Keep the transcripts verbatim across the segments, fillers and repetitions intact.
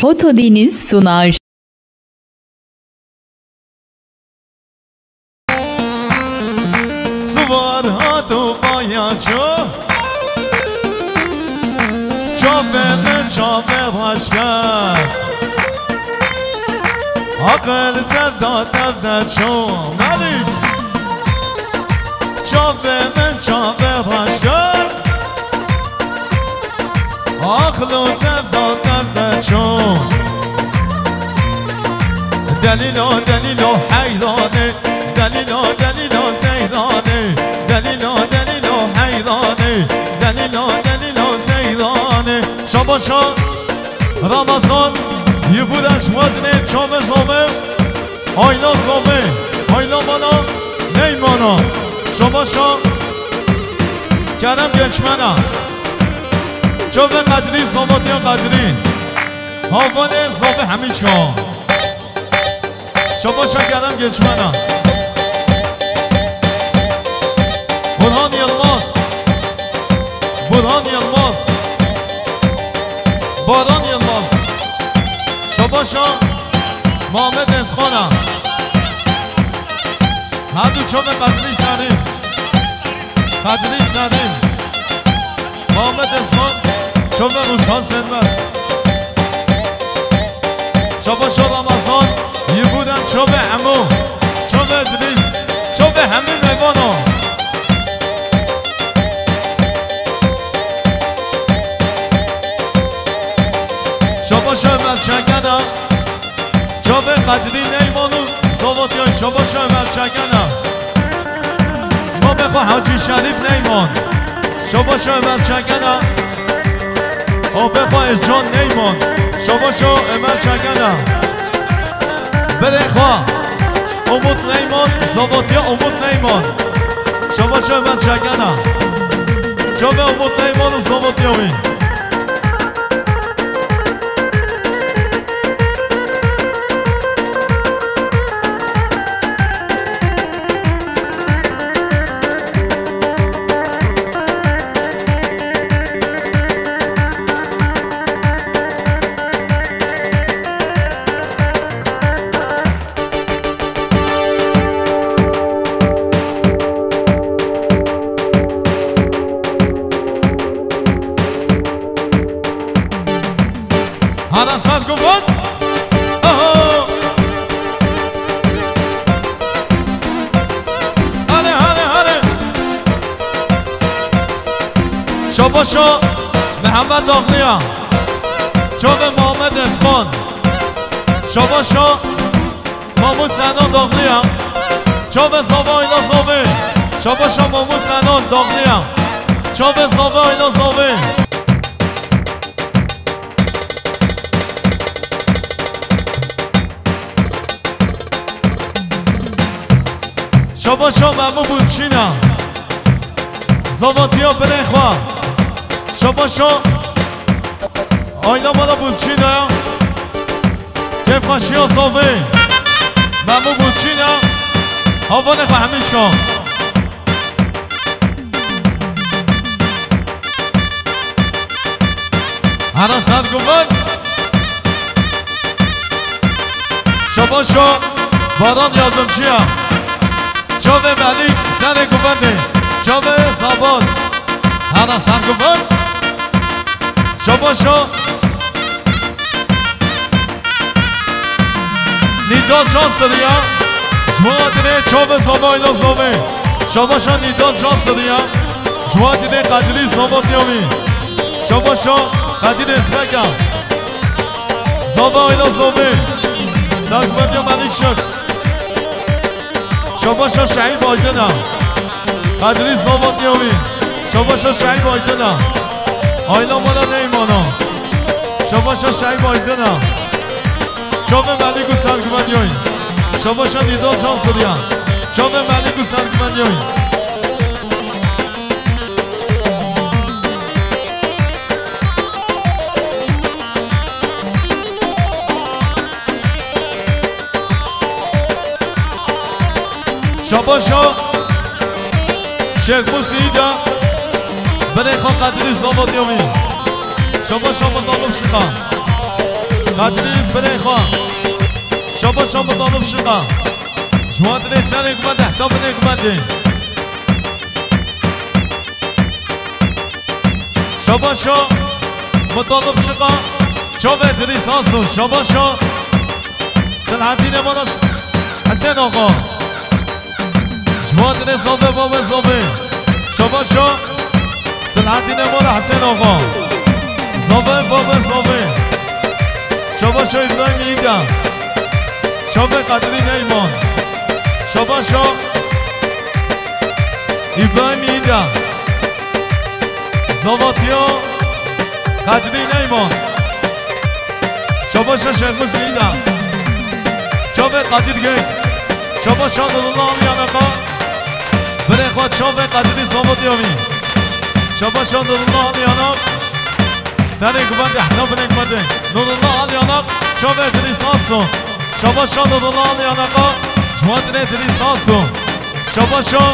Fotodeniz sunar. Sivar hat û paya ço, çavê min çavê reşke. Aqil sevda tev de ço, Melîk. Çavê min çavê reşke. Aqil û sevda tev de ço. Delîlo, delîlo heyranê. Delîlo, delîlo seyranê. Delîlo, delîlo heyranê. Delîlo, delîlo seyranê. Şabaşa Ramazan, yî bûra ji we dinê çavê zovê. Ayla zovê, ayla mala, neymana. Şabaşa Kerem Geçmena. Çavê Qedrî, Zavatiya Qedrî. Havanê zovê Hemîçka. Şabaşa Kerem Geçmena. Burhan Yılmaz. Burhan Yılmaz. Baran Yılmaz. Şabaşa Mehmet Ezxana. Her du çavê Qedrî Serî. Qedrî Serî. Mehmet Ezxan. Çavê Ruşhan Sermez. Şabaşa Ramazan. Yî bûra çavê Emo. Çavê Idrîs. Çavê hemî mêvana. Şabaşa Ömer Çekena. Çavê Qedrî Neyman û Zavatiyan. Şabaşa Ömer Çekena. Mamê xwe Hacî Şerîf Neyman. Şabaşa Ömer Çekena. Apê xwe Êzcan Neyman. Şabaşa Ömer Çekena. Birê xwe Umut Neyman, Zavatiya Umut Neyman. Şabaşa Ömer Çekena. Çavê Umut Neyman û Zavatiya wî. Hana sar guvan. Oho. Hane, hane, hane. Şabaşa Mehmet Dağlıya. Çavê Mehmet Ezxan. Şabaşa Mamû Senan Dağlıya. Çavê Zava Ayla Zovê. Şabaşa Mamû Senan Dağlıya. Çavê Zava Ayla Zovê. Şabaşa Memû Bûçîna. Zavatiya birê xwe. Şabaşa Ayla mala Bûçîna ya. Kêfxweşiya Zovê. Memû Bûçîna. Havanê xwe Hemîçka. Hana ser guvan. Şabaşa Baran yardımcıya. Çavê Melîk serê guvendê. Çavê Sabat. Hana ser guvan. Şabaşa Nîdal Can Siriya. Ji bo hatinê çavê Zava Ayla Zovê. Şabaşa Nîdal Can Siriya. Ji bo hatinê Qedrî Zava Diyawî. Şabaşa Qedîr Êzbeka. Zava Ayla Zovê. Serguvendiya Melîk Şik. Şabaşa Şehîb Aydina. Qedrî Zava Diyawî. Şabaşa Şehîb Aydina. Ayla mala Neymana. Şabaşa Şehîb Aydina. Çavê Melîk û serguvendiyoyî. Şabaşa Nîdal Can Siriya. Çavê Melîk û serguvendiyoyî. Şabaşa Şêx Musîda, birê xwe Qedrî Zava Diyawî. Şabaşa Mendalov Şixa. Qedrî birê xwe. Şabaşa Mutalib Şiqa. Ji wan dilê serê ku me dehta binê ku me dê. Şabaşa Mutalib Şiqa. Çavê Dirîs Hanso. Şabaşa Selahattinê mala Hesen Axa. Ji wan dilê zave bave zave. Şabaşa Selahattinê mala Hesen Axa. Zave bave zave. Şabaşa Îbrahîm Îda. Çavê Qedrî Neyman. Şabaşa Îbrahîm Îda. Zavatiya Qedrî Neyman. Şabaşa Şêxmûs Îda. Çavê Qedîr Gök. Şabaşa Nurullah Aliyanaqa. Birê xwe çavê Qedrî Zavatiya wî. Şabaşa Nurullah Aliyana. Serê guvendê heta binê guvendê. Nurullah Aliyana. Çavê Dirîs Hanso. Şabaşa Nurullah Aliyanaqa. Ji wan dilê Dirîs Hanso. Şabaşa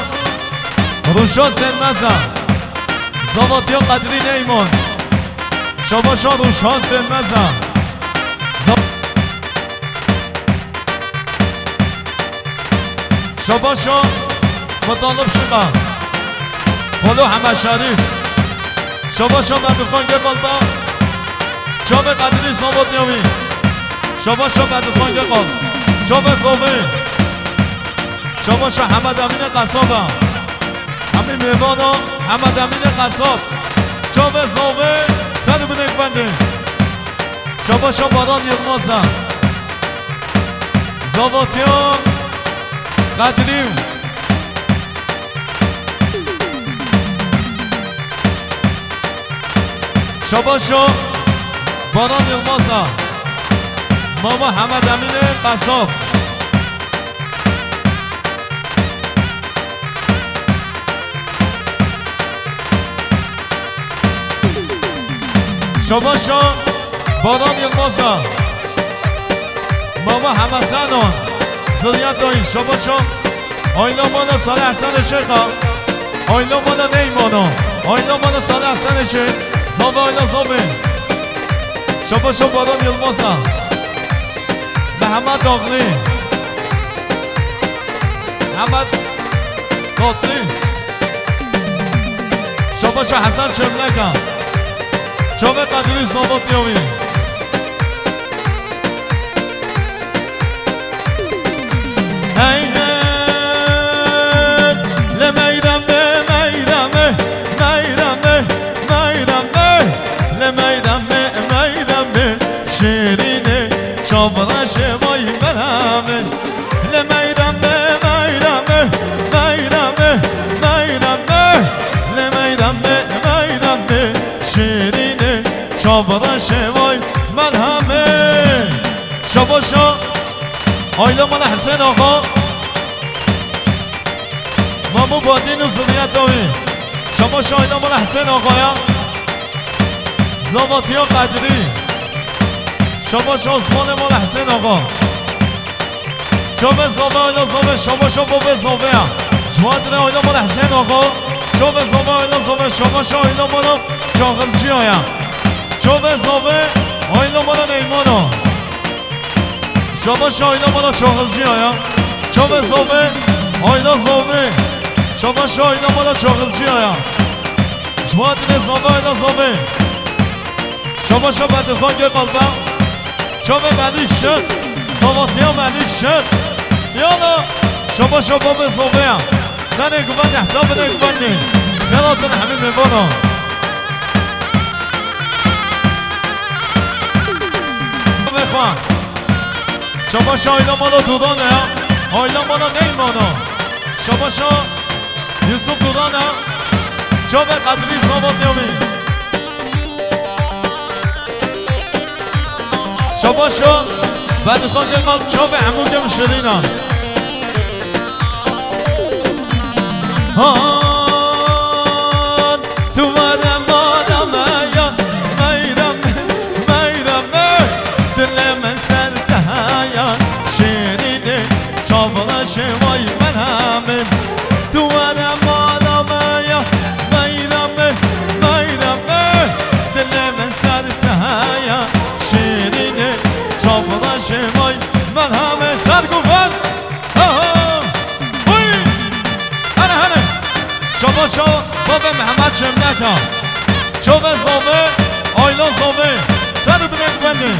Rûşan Sêrmeza. Zavatiya Qedrî Neyman. Şabaşa Rûşan Sêrmeza. Za-, Şabaşa Mutalib Şiqa. Xalo Heme Şerîf. Şabaşa Bedixan Gebalba. Çavê Qedrî Zavatiya wî. Şabaşa Bedixan Gebal. Çavê Zovê. Şabaşa Hemed Emînê Qesaba. Hemî mêvana Hemed Emînê Qesab. Çavê Zovê ser binêk bendê. Şabaşa Baran Yilmaza. Zavatiya Qedrî. Şabaşa Baran Yilmaza. Mama Hemed Emînê Qesab. Şabaşa Baran Yilmaza. Mama Heme Senan. Ziliyet dayî. Şabaşa Ayla Mana Salih Hasan Şêxa. Ayla Mana Neymana. Ayla Mana Salih Hasan Şêx. Zava Ayla Zave. Şabaşa Baran Yilmaza. Mehmet Dağlı. Mehmet Tatlı. Şabaşa Hesen Çemleka. Çavê Qedrî Zavatiya wî. Hey, hey, le meydan be, meydan be, meydan be, meydan be, le meydan be, meydan be, şirîne, çavra şevay beraber. Le meydan be, meydan be, meydan be, meydan be, le meydan be, meydan be, şirîne, çavra şevay, merhame. Şabaşa Ayla Mala Hesen Axa. Mamu Badîn û zuriyeta wî. Şabaşa Ayla Mala Hesen Axaya. Zavatiya Qedrî. Şabaşa Osmanê Mala Hesen Axa. Çavê Zave Ayla Zave, şabaşa bavê Zave ya. Ji wan dilê Ayla Mala Hesen Axa. Çavê Zave Ayla Zave, şabaşa Ayla Mala Çaxilciya ya. Çavê Zave Ayla Mala Neymana. Şabaşa Ayla Mala Çaxilciya ya. Çavê Zave Ayla Zave. Şabaşa Ayla Mala Çaxilciya ya. Ji wan dilê Zave Ayla Zave. Şabaşa Bedirxan Gökalp e. Çavê Melîk Şir. Zavatiya Melîk Şir. Yana şabaşa bavê Zave ya. Serê guven ehta binê guvenê. Xêr hatin hemî mêvana. Bavê xwe. Şabaşa Ayla Mala Dudan e. Ayla Mala Neymana. Şabaşa Yusuf Duran e. Çavê Qedrî Zavat Yomî. Şabaşa Bedixan Gemal, çavê hemû gem şirîn e. Han, tu were mala me ya, meyra me, meyra me, dilê min ser te heya, şirînê, çavra şevay merhemê. Tu were mala me ya, meyra me, meyra me, dilê min ser te heya, şirînê, Şo, bavê Mihemed Çemneka. Çavê zave, ayla zave. Ser û binê guvendê.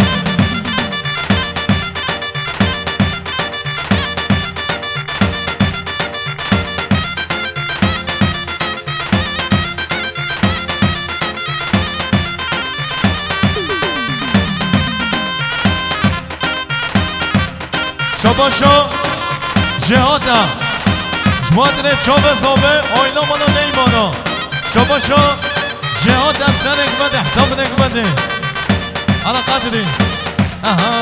Şabaşa jêhata. Ji wan dinê çavê zave, ayna mana neymana. Şabaşa jêhata, serê guvendê, heta binê guvendê. Ala Qadrî. Aha.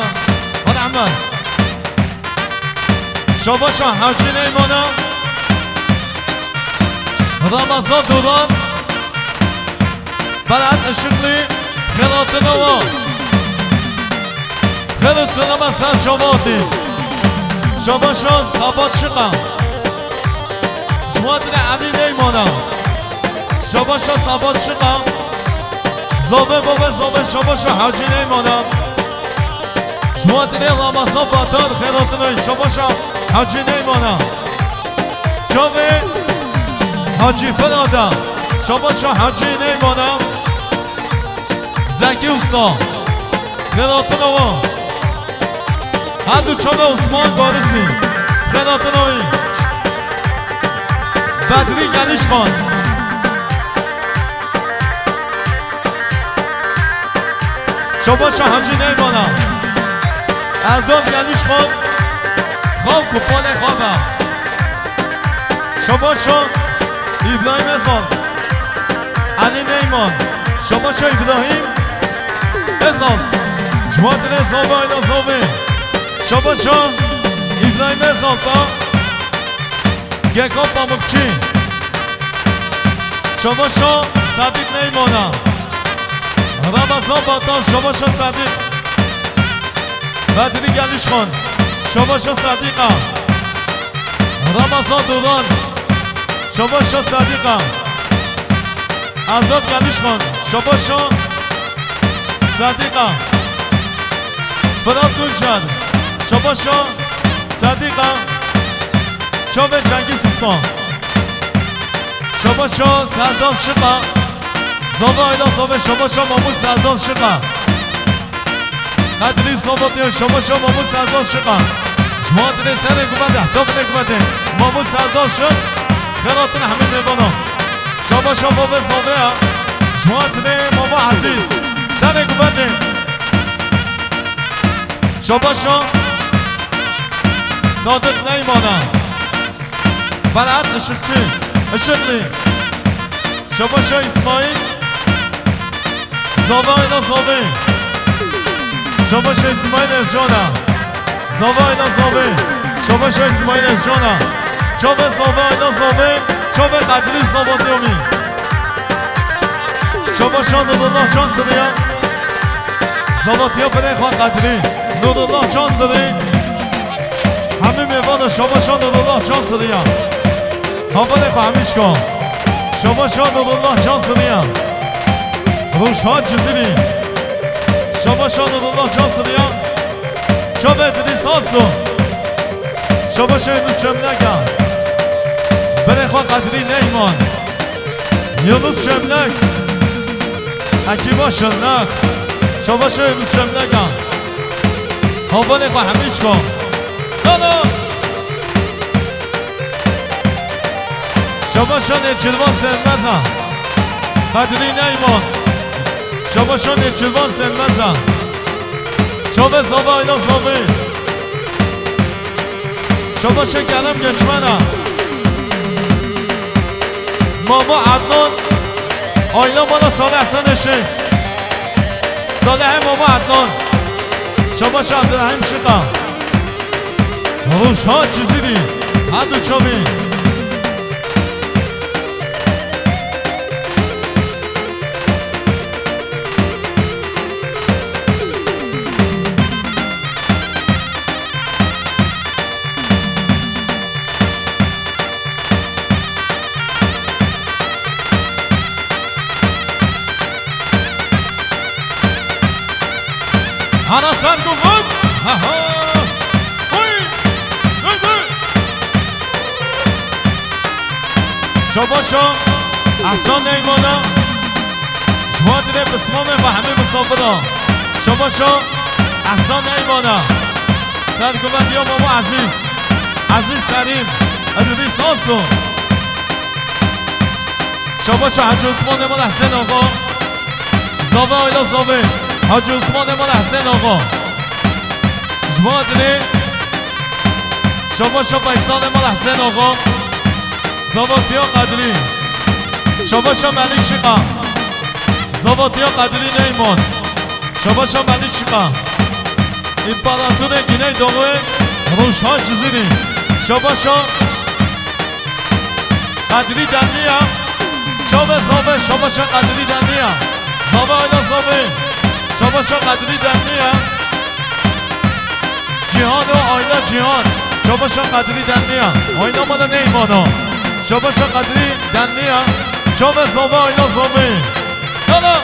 Wad Emer. Şabaşa Hewcî neymana. Ramazan Duran. Berat Işıklı. Xêlatîna wa. Xêr û selama ser çavatî. Şabaşa Sabat Şiqa. Ji wan dinê Elî neymana. Şabaşa Sabat Şiqa. Zave bavê zave şabaşa Hacî neymana. Ji wan dinê Ramazan Batar xêlatîna wî şabaşa Hacî neymana. Çavê Hacî Ferada. Şabaşa Hacî neymana. Zekî Usta. Xêlatîna wa. Her du çavê Osman Garisî. Xêlatîna wî. Bedrî Gelîşxan. Şabaşa Hacî neymana. Erdal Gelîşxan. Xav ku palê xav e. Şabaşa Îbrahîm Ezal. Elî Neyman. Şabaşa Îbrahîm Ezal. Ji wan dinê zave ayna zave. Şabaşa Îbrahîm Ezal ta. Geko Pamukçî. Şabaşa Sedîq neymana. Ramazan Batan, şabaşa Sedîq. Bedrî Gelîşxan, şabaşa Sedîqa. Ramazan Duran, şabaşa Sedîqa. Erdal Gelîşxan, şabaşa Sedîqa. Firat Tuncer, şabaşa Sedîqa. Çavê Cengiz Usta. Şabaşa Serdar Şiqa. Zava ayla zave şabaşa Mamut Serdar Şiqa. Qedrî Sabatya şabaşa Mamut Serdar Şiqa. Ji wan dinê serê guvendê, heta binê guvendê. Mamut Serdar Şiq. Xêratîna hemî mêvana. Şabaşa bavê zave ya. Ji wan dinê Mama Ezîz. Serê guvendê. Şabaşa Sadiq Neymana. Berat Işıkçı, Işıklı. Şabaşa İsmail. Zava ayna zave. Şabaşa İsmail Özcana. Zava ayna zave. Şabaşa İsmail Özcana. Çavê zava ayna zave. Çavê Qedrî Sabatyomi. Şabaşa Nurullah Can Siriya. Zavatiya birê xwe Qedrî. Nurullah Can Siri. Hemî mêvana şabaşa Nurullah Can Siriya. Havanê xwe hemîşka. Şabaşa Nurullah Can Siriya. Ruşhat Cizirî. Şabaşa Nurullah Can Siriya. Çavê Didî Salso. Şabaşa Yunus Çemleka. Birê xwe Qedrî Neyman. Yunus Çemlek. Ekîba Şirnek. Şabaşa Yunus Çemleka. Havanê xwe hemî çika. Ana! Şabaşa Nêçirvan Senmeza. Qedrî Neyman. Şabaşa Nêçirvan Senmeza. Çavê zava ayna zavê. Şabaşa Kerem Göçmena. Mama Adnan. Ayna mala Salih Senê Şeyh. Salihê Mama Adnan. Şabaşa Abdurrahim Şiqa. Ruşhat Cizirî. Her du çavê. Hana ser guvend. Ha ha. Huy. Huy, huy. Şabaşa Ehsan Neymana. Ji van dilê pismamê ve hemî misafira. Şabaşa Ehsan Neymana. Serguvendiya Mama Ezîz. Ezîz Serîm. Edrîs Aso. Şabaşa Hacı Osman Emal Ehsen Ağa. Zava Ayla Zave. Hacı Osman Emal Ehsen Ağa. Ji van dilê Şabaşa Feysal Emal Ehsen Ağa. Zavatiya Qedrî. Şabaşa Melik Şiqa. Zavatiya Qedrî Neyman. Şabaşa Melik Şiqa. İmparatorê Güneydoğu Rojha Cizîrî. Şabaşa Qedrî Denliya. Çave zave, şabaşa Qedrî Denliya. Zave Ayla zave. Şabaşa Qedrî Denliya. Cîhan û Ayla Cîhan. Şabaşa Qedrî Denliya. Ayla mala Neymana. Şabaşa Qedrî Denliya. Çave zave Ayla zave. Yala.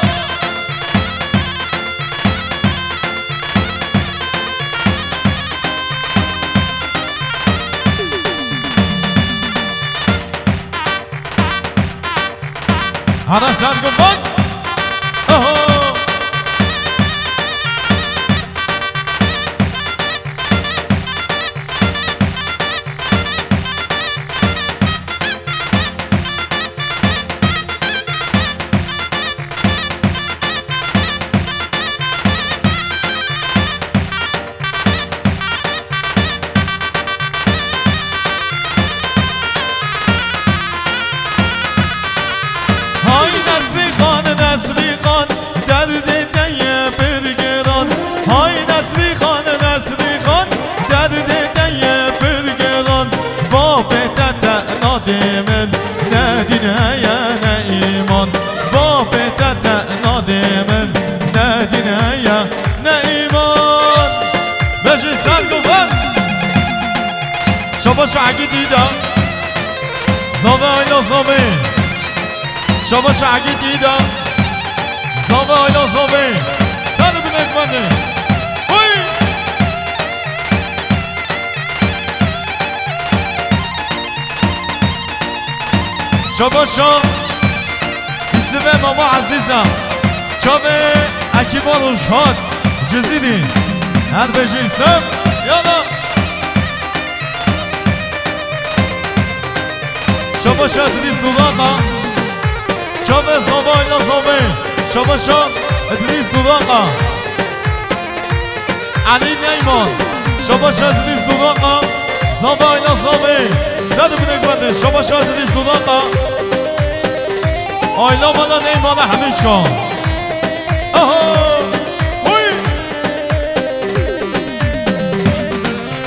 Hana Serguvan. Oho. Hay Nesrî Xan, Nesrî Xan, derdê te ye pir giran. Hay Nesrî Xan, Nesrî Xan, derdê te ye pir giran. Bapê te te nadê min, ne dîn heye ne îman. Bapê te te nadê min, ne dîn heye ne îman. Bejî Serguvan. Şabaş Egîd Dîda. Zave Ayla zave. Şabaş Egîd Dîda. Zave Ayla zave. Ser binêk bende. Huy! Şabaşa Îsivê Mama Ezîza. Çavê Ekîba Rojhat Cizîrî. Her bêjî ser. Yala. Şabaşa Idrîs Dulaqa. Çavê Zava Ayla Zave. Şabaşa Idrîs Dulaqa. Elî Neyman. Şabaşa Idrîs Dulaqa. Zava Ayla Zave. Zed binê guhende. Şabaşa Idrîs Dulaqa. Ayla mala Neymana hemîçka. Aha. Huy.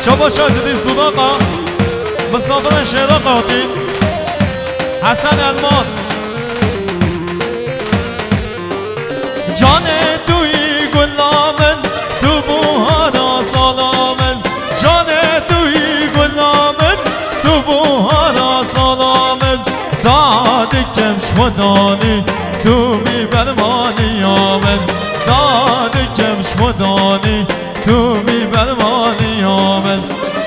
Şabaşa Idrîs Dulaqa. Misafirên şêra qatî. Hesen Elmas. Canê tu yî gula min, tu buhara sala min. Canê tu yî gula min, tu buhara sala min. Da dikim ji xwedanî, tu bî bermaniya min. Da dikim ji xwedanî, tu bî bermaniya min.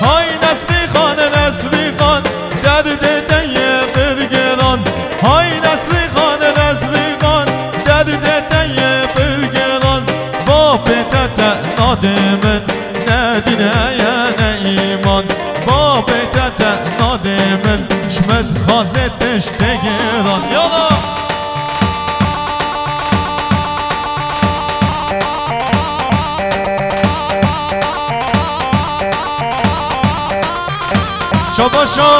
Hay Nesrî Xan, Nesrî Xan, derdê te yê pir giran. Hay Nesrî Xan, Nesrî Xan, derdê te yê pir giran. Bapê te te nadê min, ne dîn heye ne îman. Bapê te te nadê min, ji min dixwaze tiştê giran. Yala! Şabaşa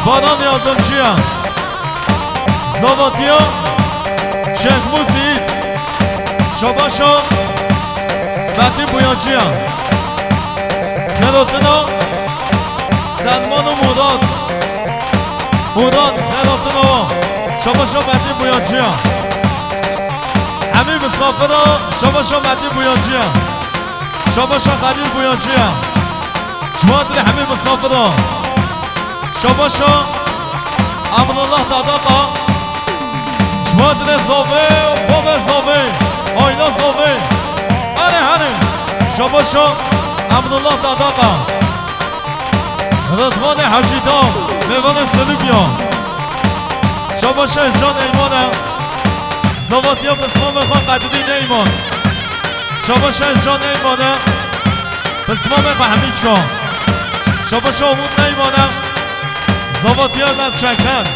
Baran Yardımcıya. Zavatiya Şêx Mûsî. Şabaşa Metin Buyancıya. Xerotina Selman û Murat. Murat, xerotina wa. Şabaşa Metin Buyancıya. Hemî misafira, şabaşa Metin Buyancıya. Şabaşa Xelîl Buyancıya. Ji van dilê hemî misafira. Şabaşa Emrullah Dadaqa. Ji van dilê Zovê, Xovê Zovê, Ayla Zovê. Erê herê. Şabaşa Emrullah Dadaqa. Ridvanê Hecî Dam, mêvanê Silûbiya. Şabaşa Can Eyman e. Zavatiya pismamê xwe Qedrî Neyman. Şabaşa Can Eyman e. Pismamê xwe hemî çika. Şabaşa Umut Neyman e. Zavatiya Levçeken.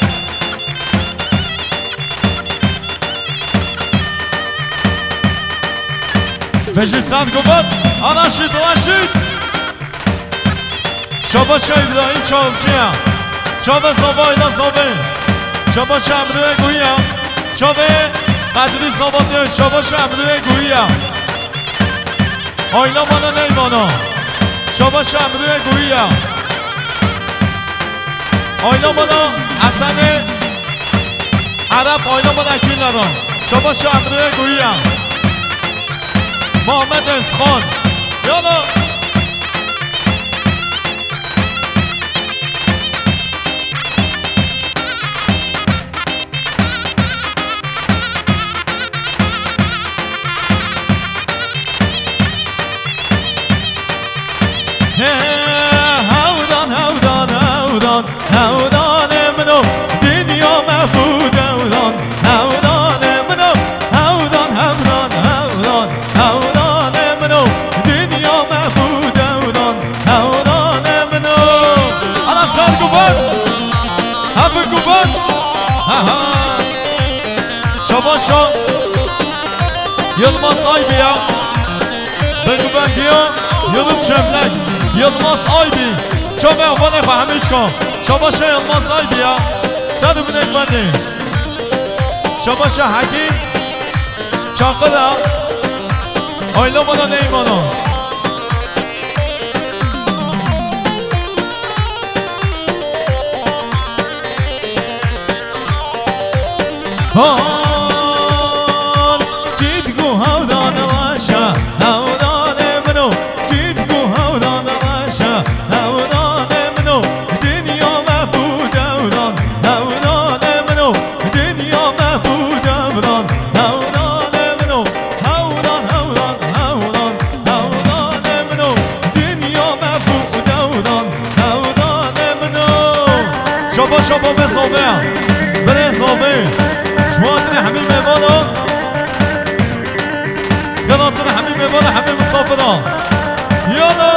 Vejî Send Gubat. Anaşît, Anaşît. Şabaşa Îbrahîm Çalcî ye. Çavê Zava Ayla Zavê. Şabaşa Emrûyê Gûyî ye. Çavê Qedrî Zavatê. Şabaşa Emrûyê Gûyî ye. Ayla Mana Neymana. Şabaşa Emrûyê Gûyî ye. Ayla Mana Hesenê Ereb, Ayla Mana Ekîn Leran. Şabaşa Emrûyê Gûyî ye. Muhammed Özkan. Yala. He, hewdan, hewdan, hewdan, hewdanê min o, dinya me bû dewdan. Hewdanê min o, hewdan, hewdan, hewdan, hewdanê min o, dinya me bû dewdan. Hewdanê min o. Ana ser guban. Hebi guban. Ha ha. Şabaşa Yılmaz Aybiya. Bi guvendiya Yunus Şemlek. Yılmaz Aybi. Çavê hevalê xwe hemî çika. Şabaşa Yılmaz Aybiya. Ser û binê guvendê. Şabaşa Hekîm Çakır e. Ayla Mana Neymana. Han, kî digo hewdan reşa, hewdanê min o, kî digo hewdan reşa, hewdanê min o, dinya me bû dewran, hewdanê min o, dinya me bû dewran, hewdanê min o, hewdan, hewdan, hewdan, hewdanê min o, dinya me bû dewran. Hewdanê min o. Şaba şaba be zave. Bire zave. Ji bo hatinê hemî mêvana. Gela tine hemî mêvana, hemî misafira. Yana.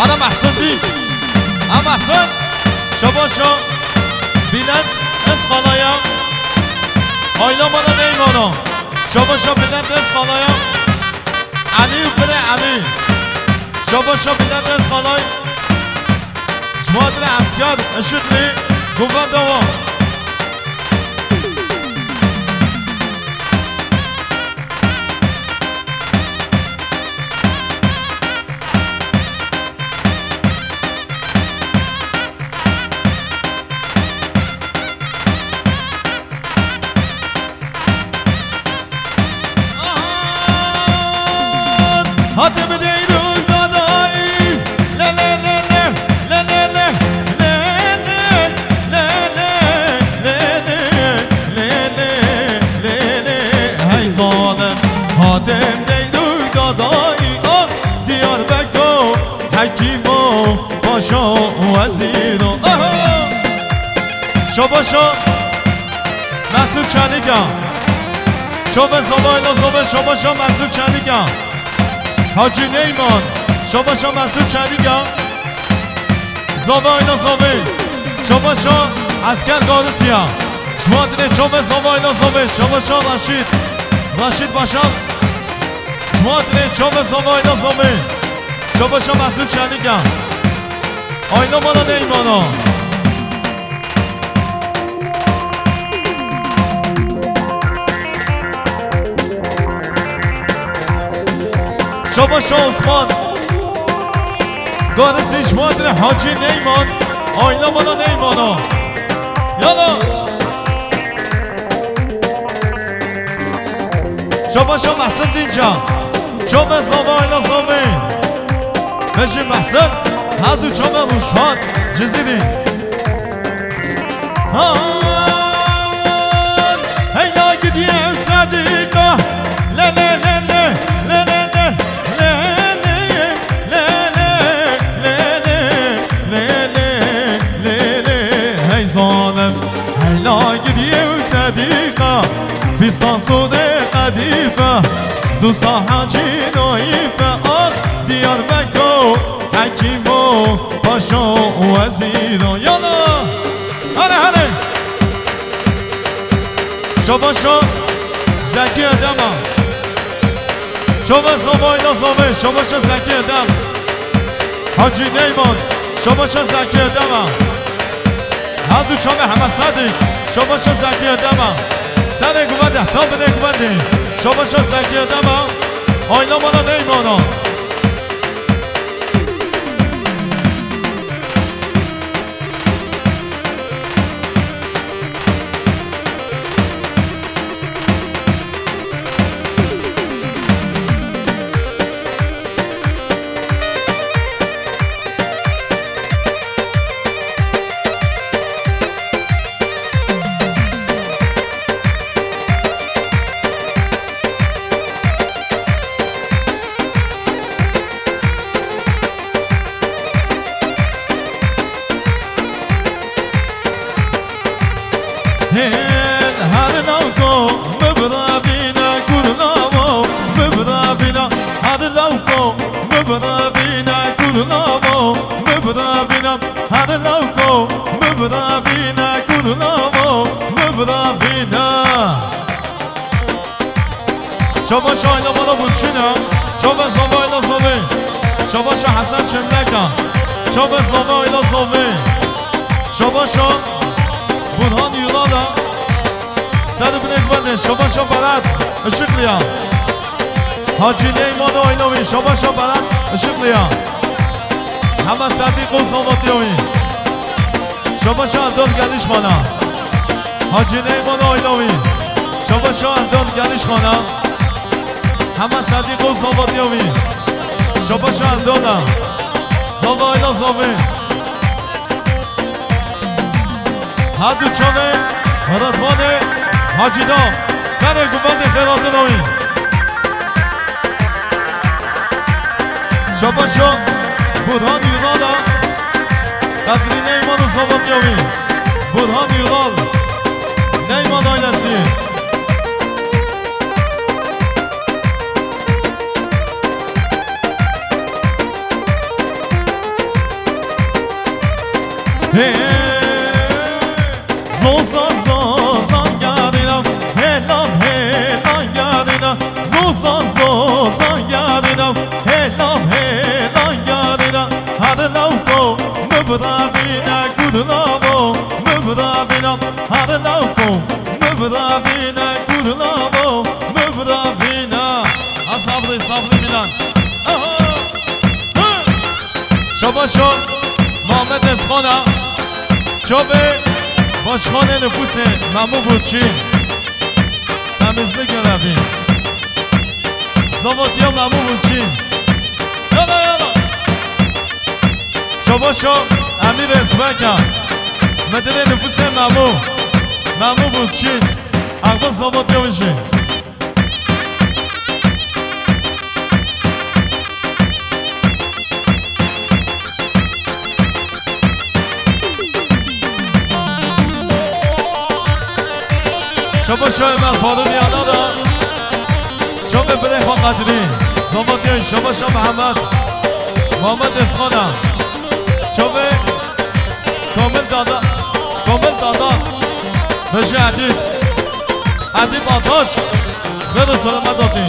Ana Mehsun Dinç. Ha Mehsun. Şabaşa Bülent Özkalaya. Ayla bana Neymana. Şabaşa Bülent Özkalaya. Elî û Birê Elî. Şabaşa Bülent Özkalay. Ji bo hatinê Esker Işıklı, Guven Dewa. Ahan, hatim deydu dadayî. Le, le, le, le. Le, le, le, le. Le, le, le, le. Hey zalim, hatim deydu dadayî. Ah, Diyarbekir Hekîmo, Paşa, wezîro. Aha! Şabaşa Mesut Çelika. Çavê zavayla zave şabaşa Mesut Çelika. Hacı Neyman. Şabaşa Mesut Çelika. Zavayla zave. Şabaşa Esker Garisiya. Ji bo hatinê çavê zavayla zave. Şabaşa Raşid. Raşid Başar. Ji bo hatinê çavê zavayla zave. Şabaşa Mesut Çelika. Ayna mana neymana. Şabaşa Osman. Garisî ji bo hatinê Hacî Neyman. Ayna mana neymana. Yala. Çabaşa Mehsin Dînca. Çabe zava ayla zavê. Bejî Mehsin. Her du çabe Ruşhat Cizîrî. Han, heyna gidiye Sedîqa. Le, le, le, le, le, le, le. Hey zalim, heyna gidiye Sedîqa. Fîstan sodê qedîfe. Dosta Hacî Naîfe. Ax, Diyarbekir, Hekîmo, Paşa, Wezîro. Yala! Hadi, hadi! Şabaşa Zekî Edema. Çabe zavayla zavê, şabaşa Zekî Edem. Hacî Neyman, şabaşa Zekî Edema. Her du çabe Heme Sedîq, şabaşa Zekî Edema. Serê guvendê, heta binê guvendê, şabaşa Zekî Edema. Ayna mana Neymana. Hên her lawko min birevîne, kurdlavo min birevîne. Her lawko min birevîne, kurdlavo min birevîne. Her lawko min birevîne, kurdlavo min birevîne. Şabaşa ayla bala Burçîna. Şabe zava ayla zavê. Şabaşa Hesen Çemleka. Şabe zava ayla zavê. Şabaşa Burhan Yulala. Ser binê guvendê. Şabaşa Berat Işıklıya. Hacî Neyman ayla wî. Şabaşa Berat Işıklıya. Heme Sedîq û zavatiya wî. Şabaşa Erdal Gelişxana. Hacî Neyman ayla wî. Şabaşa Erdal Gelişxana. Heme Sedîq û zavatiya wî. Şabaşa Erdal e. Zava ayla zavê. Her du çavê Redvanê Hacî Dam. Serê guvendê xêratina wî. Şabaşa Burhan Yudal e. Qedrî Neyman û zavatiya wî. Burhan Yudal. Neyman ailesi. Hey! Zozan, zozan yarina, helam, helan yarina. Zozan, zozan yarina, helam, helan yarina. Hadi lawko, mibravina, kudlavo, mibravina. Hadi lawko, mibravina, kudlavo, mibravina. Ha, sabrî, sabrî minan. Aha! Hı! Şabaşo Muhammed Esxana, çavê başkanê nüfusê Memû Burçî. Temizlik görevî. Zavatiya Memû Burçî. Yala, yala. Şabaşo Emîr Esbeka, müdürê nüfusê Memû. Memû Burçî. Axda zavatiya wî jî. Şabaşa Ömer Faruk yana da. Çavê birê xwe Qedrî. Zavatiyên Şabaşa Mihemed. Mamed Esxana. Çavê Komil Dada. Komil Dada. Beşe Edîb. Edîb Ataç. Xêr û selamet datî.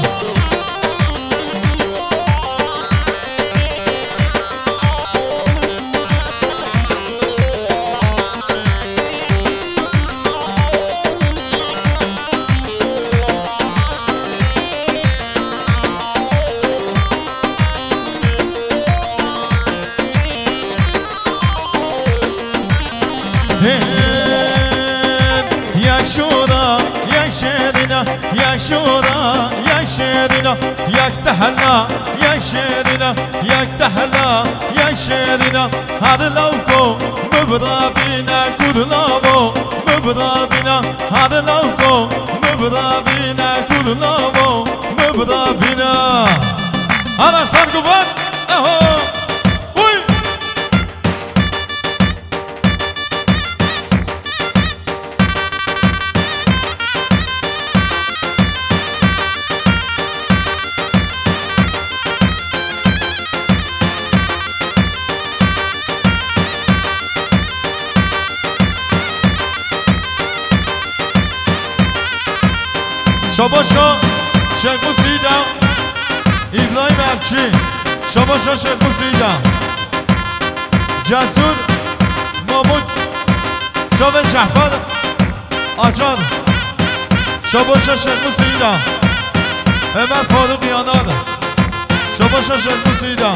Hên, yek şoda, yek şêrîna, yek Şora yek şêrîna, yek tehla, yek şêrîna, yek tehla, yek şêrîna. Her lawko mibravîne, kurlavo mibravîne. Her lawko mibravîne, kurlavo mibravîne. Ana ser guvan, eho. Uy! Şabaşa Şêx Musîda, Îbrahîm Elçî. Şabaşa Şêx Musîda. Cesur Mamut, Çavê Cefer Acar. Şabaşa Şêx Musîda. Ömer Faruk Yanar. Şabaşa Şêx Musîda.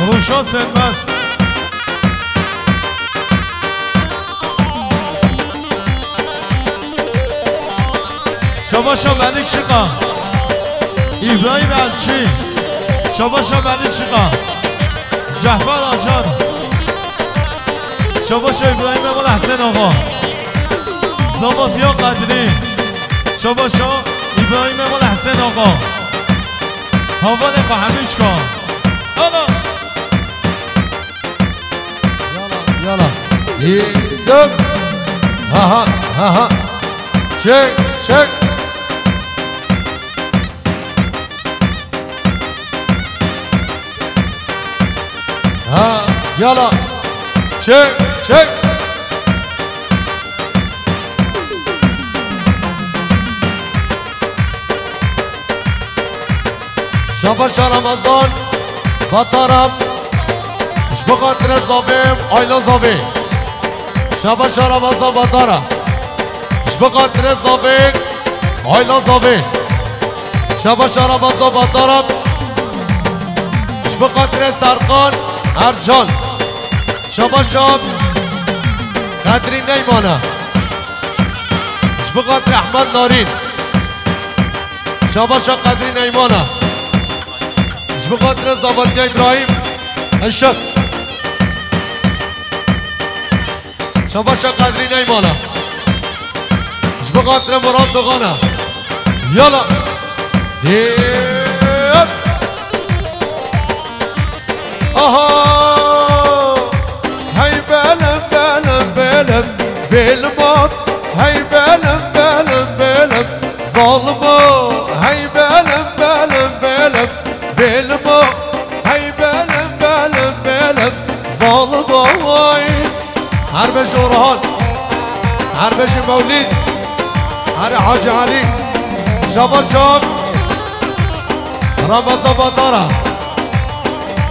Ruşat Sönmez. Şabaşa Melik Şika. İbrahim Elçi. Şabaşa Melik Şika. Cehfer Acar. Şabaşa İbrahim Emel Hesen Ağa. Zavat ya Kadri. Şabaşa İbrahim Emel Hesen Ağa. Havalê xwe hemî çika. Ana. Yala, yala. Yê, dök. Ha, ha, ha, ha. Çek, çek. Ha, yala. Çek, çek. Şabaşa Ramazan Batara. Ji bo xatirê zavê, ayla zavê. Şabaşa Ramazan Batara. Ji bo xatirê zavê, ayla zavê. Şabaşa Ramazan Batara. Ji bo xatirê Serkan Ercan. Şabaşa Qedrî Neymana. Ji bo xatirê Ehmed Narîn. Şabaşa Qedrî Neymana. Ji bo xatirê Zavatiya Îbrahîm Işık. Şabaşa Qedrî Neymana. Ji bo xatirê Murat Doğana. Yala. Diyet. Aha! Hey belim, belim, belim, belim hop. Hey belim, belim, belim, zalim o. Hey belim, belim, belim, belim hop. Hey belim, belim, belim, zalim o. Her beş Orhan. Her beş Mewlid. Her Hacı Ali. Şabaşa Ramazan Batara.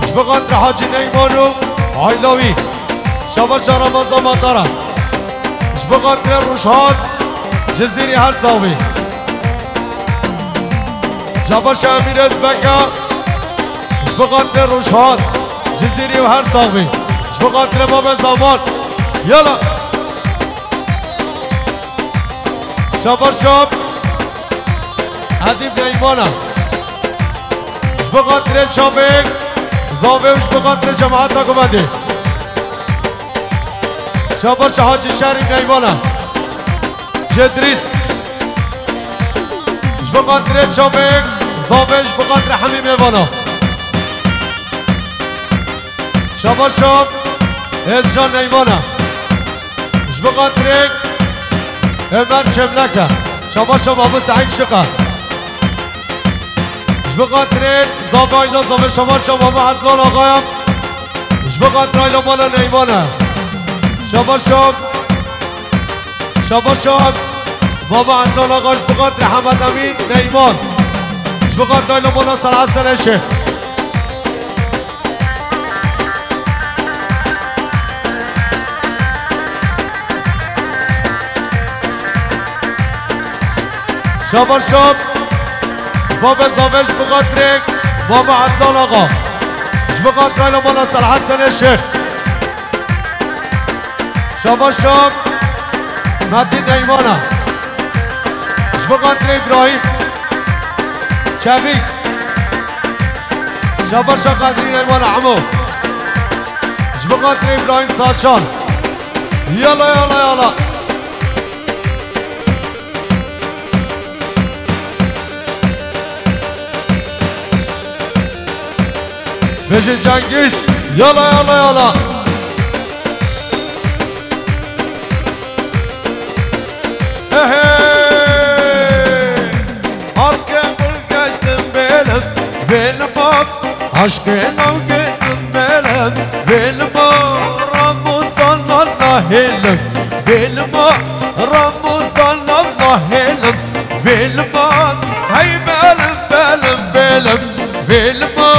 Ji bo xatirê Hacî Neyman û aîla wî. Şabaşa Ramazan Batara. Ji bo xatirê Rûşhan Cizîrî her sax bî. Şabaşa Emîr Özbeka. Ji bo xatirê Rûşhan Cizîrî û her sax bî. Ji bo xatirê Babê Zaman. Yala. Şabaşa Edîb Neymana. Ji bo xatirê çavê zavê û ji bo xatirê cemaeta ku vedê. Şabaşa Hacî Şerîf Neymana. Cedrîs. Ji bo xatirê çavê zavê, ji bo xatirê hemî mêvana. Şabaşa Ezcan Neymana. Ji bo xatirê Ömer Çemleke. Şabaşa Babu Seîd Şika. Ji bo xatirê Zava Ayla Zava, şabaşa Babu Edlan Axaya. Ji bo xatirê Ayla Mala Neymana. Şabaşa, şabaşa Baba Edlan Axa, ji bo xatirê Hemed Emîn Neyman. Ji bo xatirê Ayla Mala Serhesen Eşê. Şabaşa Baba Zave ji bo xatirê Baba Edlan Axa. Ji bo xatirê Ayla Mala Serhesen Eşê. Şabaşa Metin Neymana. Ji Ji bo xatirê Îbrahîm Çevîk. Şabaşa Qedrî Neyman Emo. Ji bo xatirê Îbrahîm Saçan. Yala, yala, yala. Bêje Cengiz. Yala, yala, yala. Hey, hey. Arke bulgesim belim, belim. Aşkê navgênim belim, belim. Ramazan nahêlim, belim. Ramazan nahêlim, belim. Hey belim, belim, belim. Belma,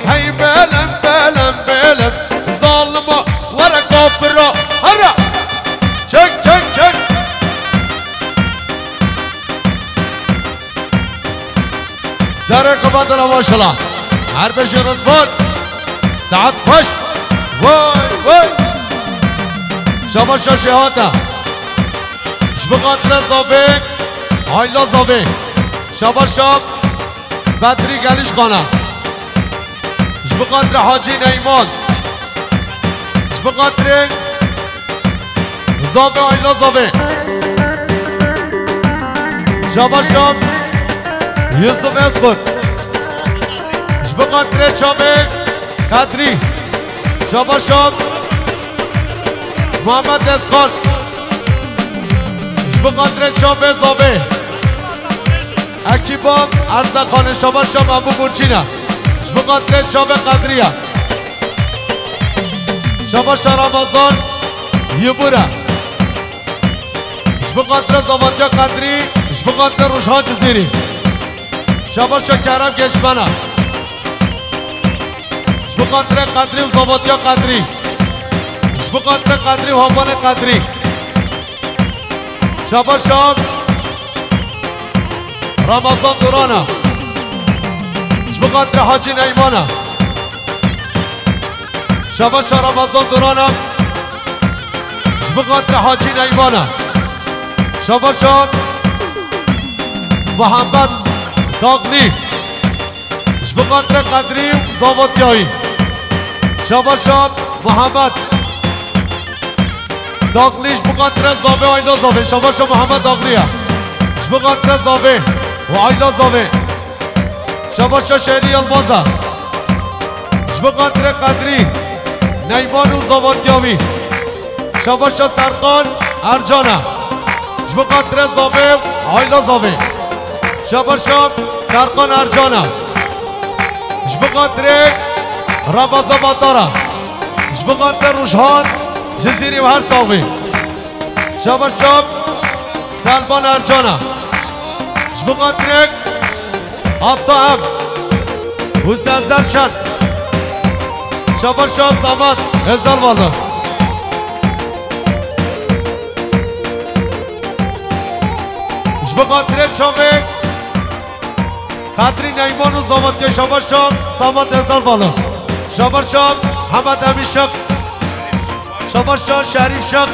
hey belem, belem, belem. Zalima, were kafira, hara. Çek, çek, çek. Zerre kapat la maşallah. Her beşi Rıdvan. Saat baş. Vay, vay. Şabaşa şehata. Ji bo xatirê zavê, ayla zavê. Şabaşa. Bedrî Gelîşxana. Ji bo xatirê Hacî Neyman. Ji bo xatirê Zavê Ayla Zavê. Şabaşa Yusuf Esxut. Ji bo xatirê Çavê Qedrî. Şabaşa Muhammed Eskan. Ji bo xatirê Çavê Zavê. Ekîba Erzexanê, şabaşa Mehbûb Urçîne. Ji bo xatirê Çavê Qedrî ye. Şabaşa Ramazan Yibûre. Ji bo xatirê Zavatiya Qedrî, ji bo xatirê Rojhan Cizîrî. Şabaşa Kerem Geçmene. Ji bo xatirê Qedrî û Zavatiya Qedrî. Ji bo xatirê Qedrî û Havanê Qedrî. Şabaşa Ramazan Durana. Ji bo xatirê Hacî Neymana. Şabaşa Ramazan Durana. Ji bo xatirê Hacî Neymana. Şabaşa Muhammed Dagli. Ji bo xatirê Qedrî û Zavatiyayî. Şabaşa Muhammed Dagli, ji bo xatirê Zavê, Ayla Zavê. Şabaşa Muhammed Dagli ye. Ji bo xatirê Zavê û Ayla Zavê. Şabaşa Şerî Yilmaza. Ji bo xatirê Qedrî, Neyman û Zavatiyawî. Şabaşa Serkan Ercana. Ji bo xatirê Zavê, Ayla Zavê. Şabaşa Serkan Ercana. Ji bo xatirê Rebaza Matara. Ji bo xatirê Rojhan Cizîrî û her savî. Şabaşa Selman Ercana. Ji bo xatirê Ata Em û Sezer Şen. Şabaşa Samat Ezelvalı. Ji bo xatirê Çavê Qedrî Neyman û Zavatiyê, şabaşa Samat Ezelvalı. Şabaşa Hemed Emîn Şek. Şabaşa Şerîf Şek.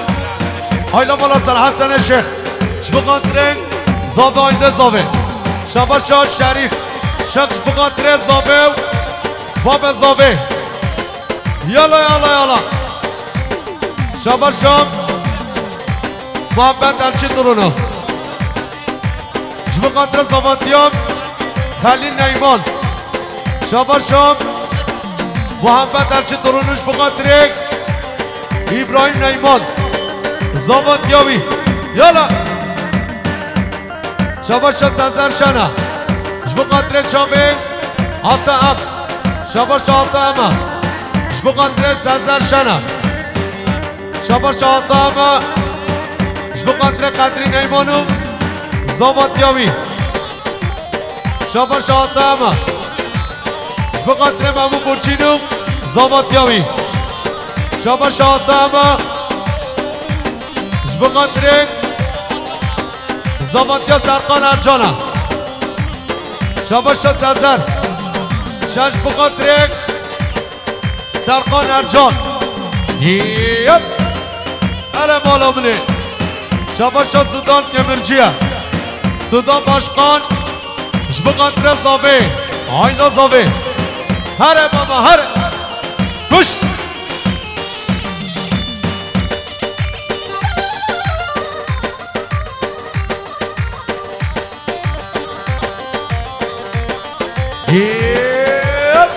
Ayla mala Ser Hesenê Şêx. Ji bo xatirê Zavê, Ayla Zavê. Şabaşa Şerîf Şek, ji bo xatirê Zavê û Babê Zavê. Yala, yala, yala. Şabaşa Muhammed Elçin Durunu. Ji bo xatirê Zavatiyan Xelîl Neyman. Şabaşa Muhammed Elçin Durunu, ji bo xatirê Îbrahîm Neyman. Zavatiya wî. Yala. Şabaşa Sezer Şena. Ji bo xatirê Çavê Ata Em. Şabaşa Ata Em. Ji bo xatirê Sezer Şena. Şabaşa Ata Em. Ji bo xatirê Qedrî Neyman û Zavatiya wî. Şabaşa Ata Em. Ji bo xatirê Mehbûb Burçîn û Zavatiya wî. Şabaşa Ata Em. Ji bo xatirê Zavatiya Serkan Ercana. Şabaşa Sezer. Şen ji bo xatirê Serkan Ercan. Yep. Ere mala min ê. Şabaşa Zidan Kemirciye. Suda Başkan, ji bo xatirê zavê, aîla zavê. Here baba, here. Kuş. Yep.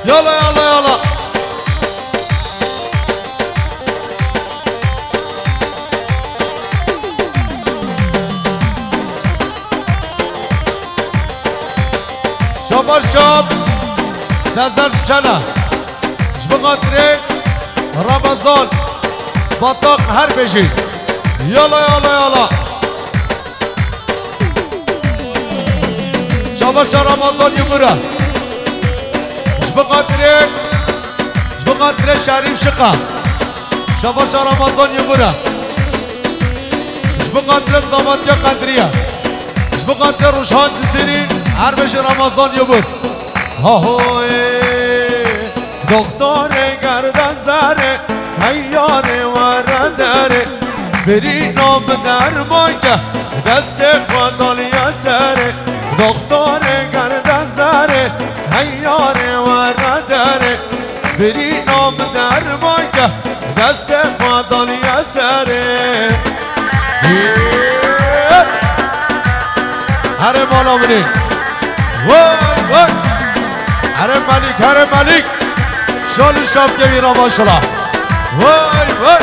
Yala, yala, yala. Şabaş şab. Sezer Şena. Ji bo xatirê Ramazan Batak her bêjî. Yala, yala, yala. Şabaşa Ramazan Yumura. Ji bo xatirê, ji bo xatirê Şerîf Şiqa. Şabaşa Ramazan Yumura. Ji bo xatirê Zavatya Qedriye. Ji bo xatirê Ruşhan Cizîrî, her bêjî Ramazan Yumur. Hahoy, doktorê gerde zerê, hey yarê were derê, birîna min derman ke, destê xwe daliye serê. Doktorê gerde zerê, hey yarê were derê, birîna min derman ke, destê xwe daliye serê. Here mala min ê. Vay, vay. Here Melîk, here Melîk. Şal û şapkê wî re maşala. Vay, vay.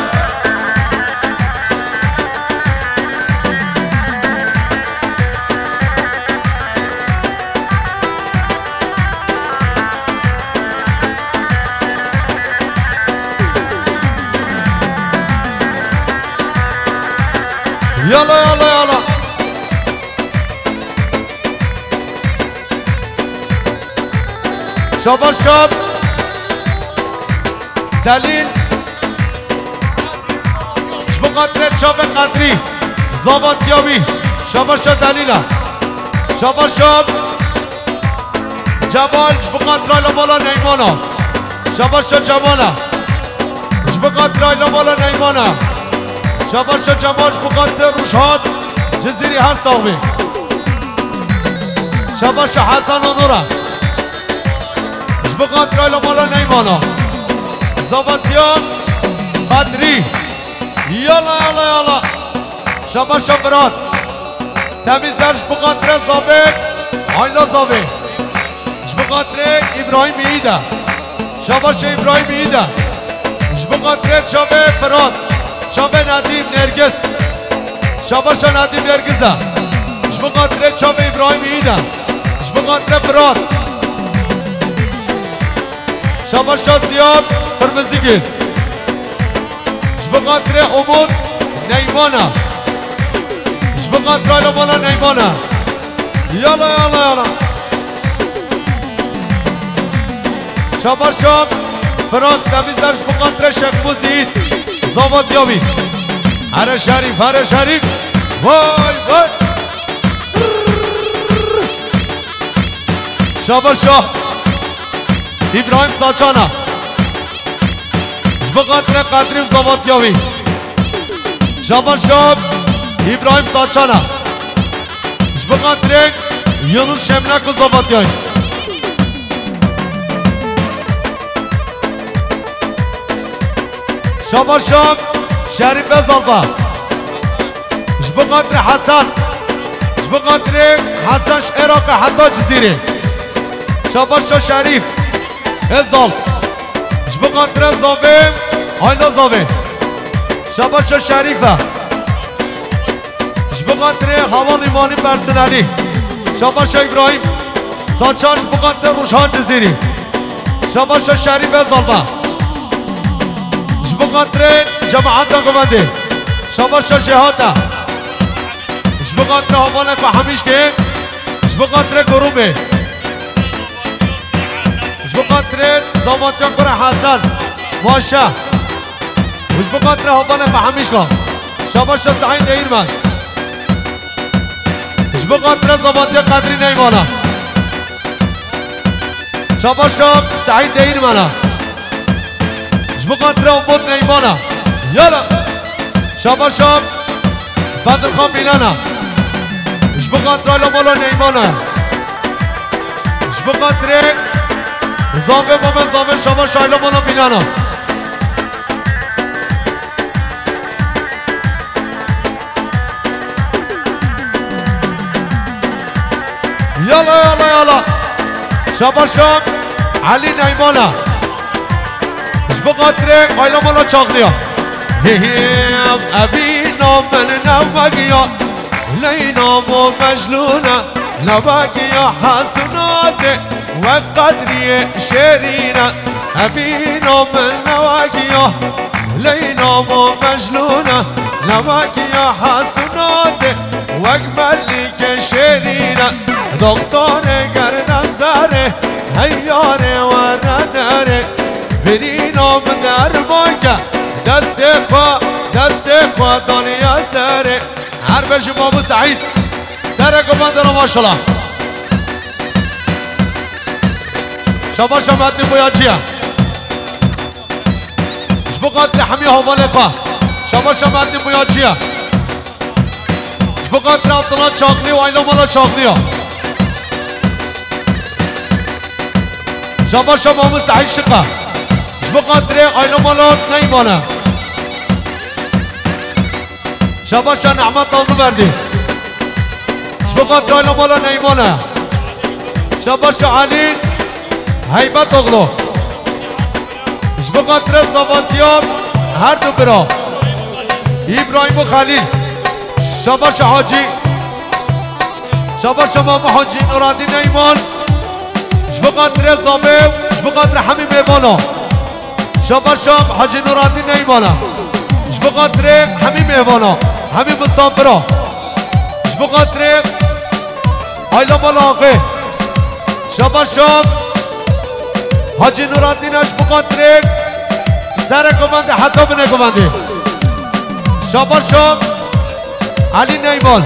Yala, yala, yala. Şabaş şab. Delîl. Ji bo xatirê çavê Qedrî. Zavatiya wî. Şabaşa Delîla. Şabaşa Cemal, ji bo xatirê aîla mala Neymana. Şabaşa Cemala. Ji bo xatirê aîla mala Neymana. Şabaşa Cemal, ji bo xatirê Ruşhat Cizîrî her sax bî. Şabaşa Hasan Onura. Ji bo xatirê aîla mala Neymana. Zavatiya Qedrî. Yala, yala, yala. Şabaşa Firat. Temîz der ji bo xatirê zavê. Aîla zavê. Ji bo xatirê Îbrahîm Yiğit e. Şabaşa Îbrahîm Yiğit e. Ji bo xatirê çavê Firat. Çavê Nedîm Nergis. Şabaşa Nedîm Nergis e. Ji bo xatirê çavê Îbrahîm Yiğit e. Ji bo xatirê Firat. Şabaşa Ziyad Qirmizîgil. Ji bo xatirê Umut Neymana. Ji bo xatirê aîla mala Neymana. Yala, yala, yala. Şabaş şab. Firat Temîzer ji bo xatirê Şex Muzîd. Zavatiya wî. Here Şerîf, here Şerîf. Vay, vay. Şabaş şab. Îbrahîm Saçana. Ji bo xatirê Qedrî û Zavatiya wî. Şabaş şab Îbrahîm Saçana. Ji bo xatirê Yunus Şemlak û Zavatiyayî. Şabaş şab Şerîf Bezalba. Ji bo xatirê Hesen. Ji bo xatirê Hesen ji Iraqê heta Cizîrê. Şabaşa Şerîf. Ezal. Ji bo xatirê zavê, aîla zavê. Şabaşa Şerîfe. Ji bo xatirê hevalî malî personelî. Şabaşa Îbrahîm. Saçan ji bo xatirê Rûşhan Cizîrî. Şabaşa Şerîfe Zalba. Ji bo xatirê cemaeta govendê. Şabaşa Jêhata. Ji bo xatirê hevalê ku Hemîşkê. Ji bo xatirê Gorûbê. Ji bo xatirê Zavatiya Kura Hesen. Maşa. Ji bo xatirê hevalê ku Hemîşka. Şabaşa Seîd Değirmen. Ji bo xatirê Zavatiya Qedrî Neymana. Şabaşa Seîd Değirmena. Ji bo xatirê Umut Neymana. Yala. Şabaşa Bedirxan Bîlana. Ji bo xatirê Ayla Mala Neymana. Ji bo xatirê Zavê Mame Zavê, şabaş Ayla Mala Bînana. Yala, yala, yala. Şabaşa Elî Neymana. Ji bo xatirê Ayla Mala Çaxliya. Hê hê, evîna min nevegiya. Leyla bo Mecnûn e, nevegiya Hesnazê. Wek Qedriyê şêrîn e, evîna min nevegiya. Leyla bo Mecnûn e, nevegiya Hesnazê. Wek Melîkê şêrîn e, doxtorê gerdezerê, hey yarê were derê. Birîna min derman ke, destê xwe, destê xwe daniye serê. Her bejim Abu Seîd. Sereke me dera maşallah. Şabaş Ahmetî Boyacıya. Ji bo xatirê hemî hevalê xwe. Şabaş Ahmetî Boyacıya. Ji bo xatirê Abdullah Çaklı û Ayla Mala Çaklıya. Şabaşa Mahmud Sehîd Şika. Ji bo xatirê Ayla Mala Neymana. Şabaşa Nehmet Alnıverdi. Ji bo xatirê Ayla Mala Neymana. Şabaşa Ali Heybetoglu. Ji bo xatirê zavatiya her du bira. Îbrahîm û Xelîl. Şabaşa Hacî. Şabaşa Mame Hacî Nuradîn Neyman. Ji bo xatirê zavê, ji bo xatirê hemî mêvana. Şabaşa Hacî Nuradîn Neymana. Ji bo xatirê hemî mêvana, hemî misafira. Ji bo xatirê Ayla Mala Axê. Şabaşa Hacî Nuradîn, ji bo xatirê serê govendê heta binê govendê. Şabaşa Elî Neyman.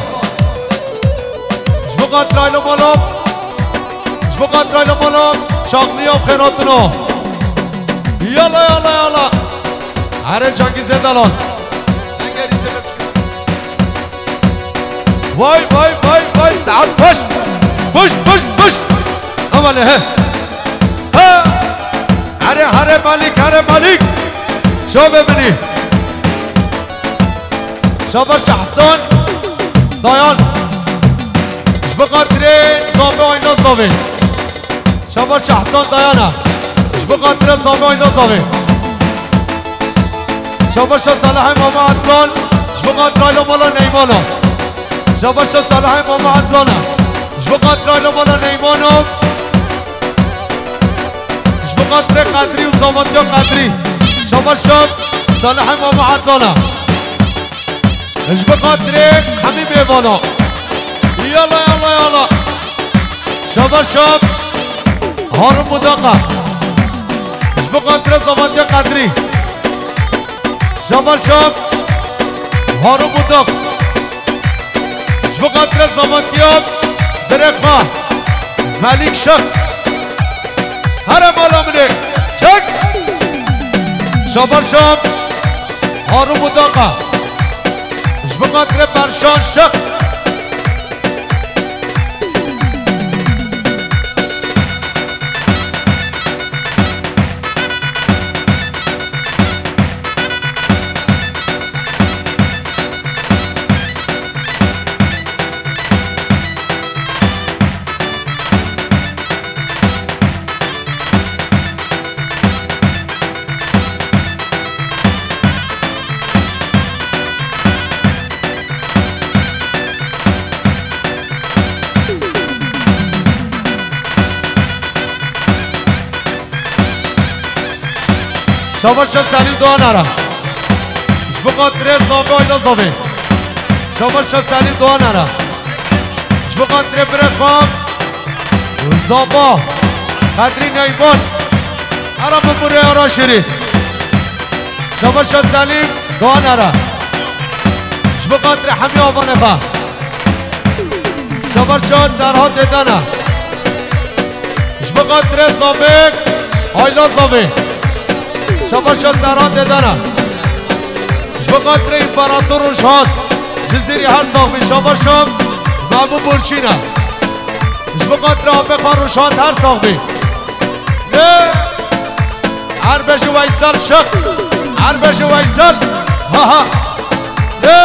Ji bo xatirê Ayla Mala, ji bo xatirê Ayla Mala Çaklıya û xêratina. Yala, yala, yala. Here Cengîzê Delal. Vay, vay, vay, vay. Saet baş. Baş, baş, baş. Aman he. Ha! Here, here Melîk, here Melîk. Şovê min î. Şabaş Ehsan Dayan. Ji bo xatirê zavê Ayna Zavê. Şabaş Ehsan Dayan e. Ji bo xatirê zavê Ayna Zavê. Şabaşa Salihê Mame Ednan. Ji bo xatirê Ayla Mala Neymana. Şabaşa Salihê Mame Ednan e. Ji bo xatirê Ayla Mala Neymana. Ji bo xatirê Qedrî û zavatiya Qedrî. Şabaşa Salihê Mame Ednan e. Ji bo xatirê hemî mêvana. Yala, yala, yala. Şabaşa Harun Budaka. Ji bo xatirê zavatiya Qedrî. Şabaşa Harun Budak. Ji bo xatirê zavatiya birê xwe Melîk Şik. Here mala min ê. Çek. Şabaşa Harun Budaka. Ji bo xatirê Berşan Şik. Şabaşa Selîm Doğan Ara. Ji bo xatirê zavê Ayla Zavê. Şabaşa Selîm Doğan Ara. Ji bo xatirê birê xwe Zava Qedrî Neyman. Ara bi birê ara şirî. Şabaşa Selîm Doğan Ara. Ji bo xatirê hemî avanê xwe. Şabaşa Serhat Dêdana. Ji bo xatirê Zavê, Ayla Zavê. Şabaşa Serhat Dêdana. Ji bo xatirê Împarator Rojhat. Cizîrî her sax bî. Şabaşa. Ji Mabû Burçîna. Ji bo xatir Apê xwe Rûşan her sax bî. Lê Erbeşî Weysel şiq. Erbeşî Weysel. Ha ha. Lê.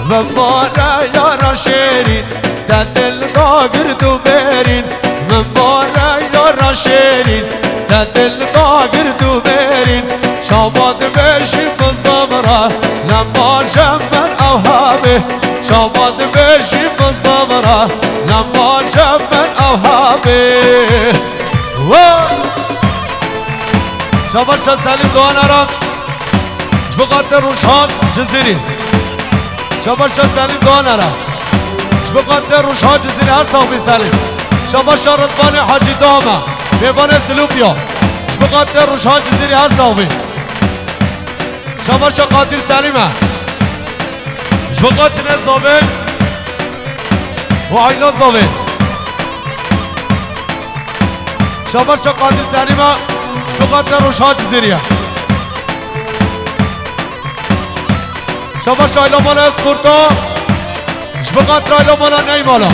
Min bare yara şêrîn, te dil da gird û bêrîn. Min bare yara şêrîn, te dil da gird û bêrîn. Çawa dibêjî bi zivra, lembacê min ew hebê. Çawa dibêjî bi zivra, lembacê min ew hebê. Wa! Şabaş Şah Selîm Doğan Ara. Ji bo xatir Rûşhan Cizîrî. Şabaş Şah Selîm Doğan Ara. Ji bo xatir Rûşhan Cizîrî her sax bî Selîm. Şabaş Şah Ridvanê Hacî Dama. Mêvanê Silûpiya. Ji bo xatir Rûşhan Cizîrî her sax bî. Şabaş Şah Qadir Selîm e. Ji bo xatirê Zavê û Ayla Zavê. Şabaş Şah Qadir Selîm e. Ji bo xatirê Rûşhan Cizîrî ye. Şabaş Ayla Mala Ezqurta. Ji bo xatirê Ayla Mala Neymala.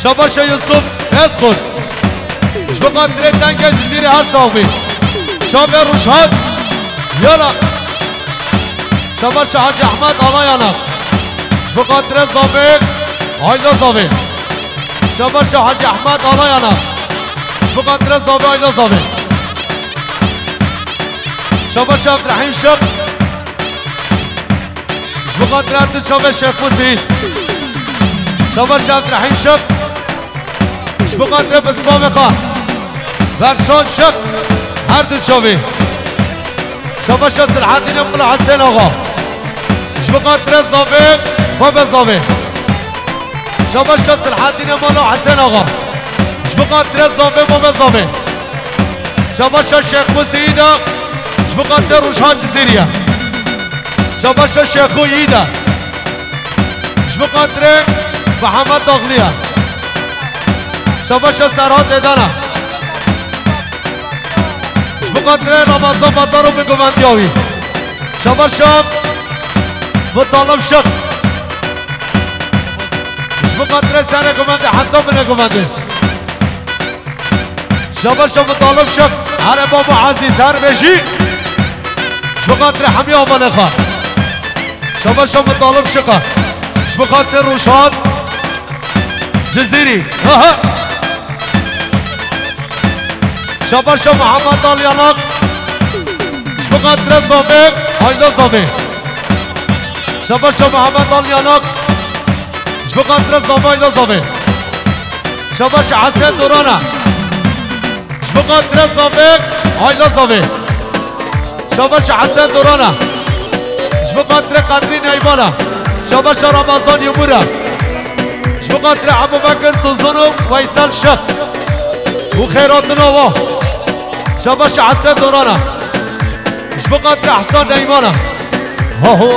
Şabaş Yusuf Ezqurt. Ji bo xatirê dengê Cizîrî her sax bî. Çavê Rûşhan. Yala. Şabaş Hacî Ehmed Alayanak. Ji bo xatirê Zavê, Ayla Zavê. Şabaş Hacî Ehmed Alayanak. Ji bo xatirê Zavê, Ayla Zavê. Şabaş Abdurrahîm Şiq. Ji bo xatirê her du çavê Şêx Musî. Şabaş Abdurrahîm Şiq. Ji bo xatirê pismamê xwe. Berşan Şiq. Her du çavê. Şabaş Silhedînê Mula Hesên Axa. Ji bo xatirê Zavê, Babê Zavê. Şabaş Silhedînê Mula Hesên Axa. Ji bo xatirê Zavê, Babê Zavê. Şabaş Şêx Musî Îda. Ji bo xatirê Rûşhan Cizîrî ye. Şabaşa Şêxo Yiğit'e. Ji bo xatirê Mihemed Dağlı'ya. Şabaşa Serhat Êdana. Ji bo xatirê Ramazan Batar û bingovendiya wî. Şabaşa Mutalib Şiq. Ji bo xatirê serê govendê heta binê govendê. Şabaşa Mutalib Şiq, here baba Ezîz, her bêjî. Ji bo xatirê hemî avanê xwe. Şabaşa Mutalib Şiq e. Ji bo xatirê Rûşan Cizîrî. Aha. Şabaşa Mihemed Alyanak. Ji bo xatirê Zavê, Ayla Zavê. Şabaşa Mihemed Alyanak. Ji bo xatirê Zavê, Ayla Zavê. Şabaş Hesen Dorana. Ji bo xatirê Zavê, Ayla Zavê. Şabaş Hesen Dorana. Ji bo xatirê Qedrî Neymana. Şabaş Ramazan Yumura. Ji bo xatirê Ebubekir Tuzun û Weysel Şiq. Û xêratina wa. Şabaş Hesen Dorana. Ji bo xatirê Ehsan Neymana. Ho ho,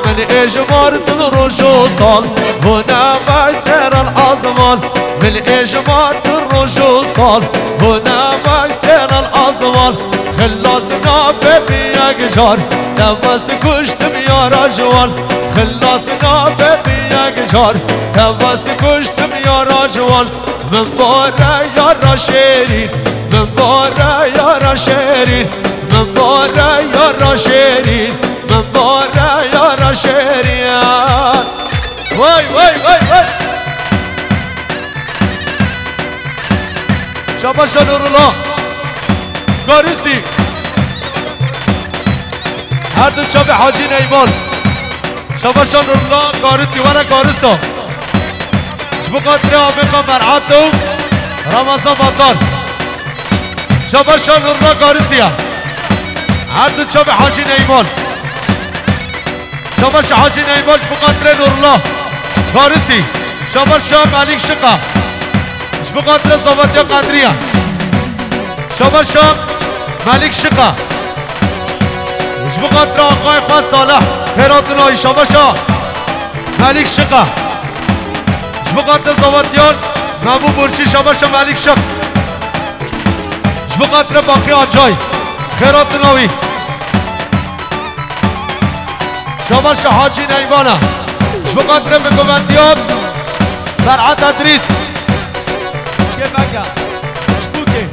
min ê ji mar tu roj û sal, bûne bes têrel azman. Min ê ji mar tu roj û sal, bûne bes têrel azman. Xilas nabe bi yek car, te bes kuştim yara ciwan. Xilas nabe bi yek car, te bes kuştim yara ciwan. Min bare yara şêrîn, min bare yara şêrîn, min bare yara şêrîn, min bare yara şêrîn. Vay, vay, vay, vay. Şabaşa Nurullah Garisî. Her du çavê Hacî Neyman. Şabaşa Nurullah Garisî, were Garisa. Ji bo xatirê Amêka Mer'at û Ramazan Batar. Şabaşa Nurullah Garisiye. Her du çavê Hacî Neyman. Şabaşa Hacî Neyman ji bo xatirê Nurullah Garisî. Şabaşa Melik Şika. Ji bo xatirê Zavatiya Qedriye. Şabaşa Melik Şika. Ji bo xatirê axayê xwe Salih. Xêratina wî şabaşa Melik Şika. Ji bo xatirê Zavatiyan Mehbûb Burçî şabaşa Melik Şik. Ji bo xatirê Baqî Acay. Xêratina wî. Şabaşa Hacî Neymana. Ji bo xatirê min govendiyan Ferhat Edrîs. Çiyê Mega. Çikûkê.